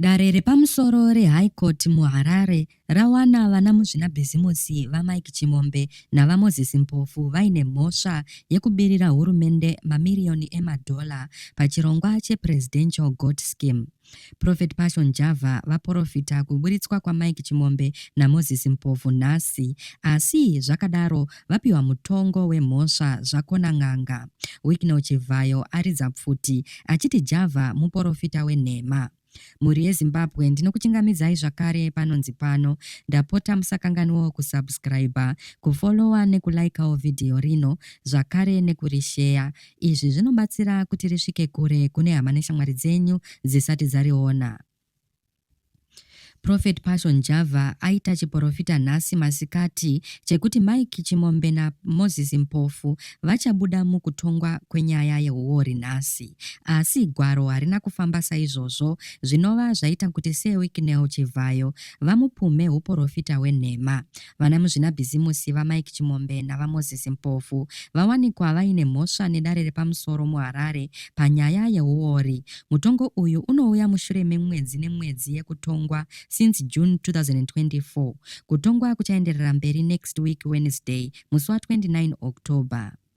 Dare repamusoro reHigh Court muHarare rawana vana muzvinabhizimusi VaMike Chimombe naVaMoses Mpofu vaine mhosva yekubirira hurumende mamiriyoni emadhora pachirongwa chePresidential Goat Scheme. Prophet Passion Java vaporofita kuburitswa kwaMike Chimombe naMoses Mpofu nhasi asi zvakadaro vapiwa mutongo wemhosva zvakona n'anga. Wicknell Chivhayo aridza pfuti achiti Java muporofita wenhema. Mhuri yeZimbabwe ndinokuchingamidzai zvakare panonzi pano. Ndapota musakanganwewo kusubscriber, kufollower nekulikawo vhidhiyo rino zvakare nekurisheya. Izvi zvinobatsira kuti risvike kure kune hama neshamwari dzenyu dzisati dzariona. Prophet Passion Java aita chiporofita nhasi masikati chekuti Mike Chimombe naMoses Mpofu vachabuda mukutongwa kwenyaya yehuwori nhasi. Asi gwaro harina kufamba saizvozvo zvinova zvaita kuti Sir Wicknell Chivhayo vamupumhe huporofita hwenhema. Vana muzvinabhizimusi VaMike Chimombe naVaMoses Mpofu vawanikwa vaine mhosva nedare repamusoro muHarare panyaya yehuwori. Mutongo uyu unouya mushure memwedzi nemwedzi yekutongwa since June 2024. Kutongwa kuchaenderera mberi next week Wednesday musi wa 29 October.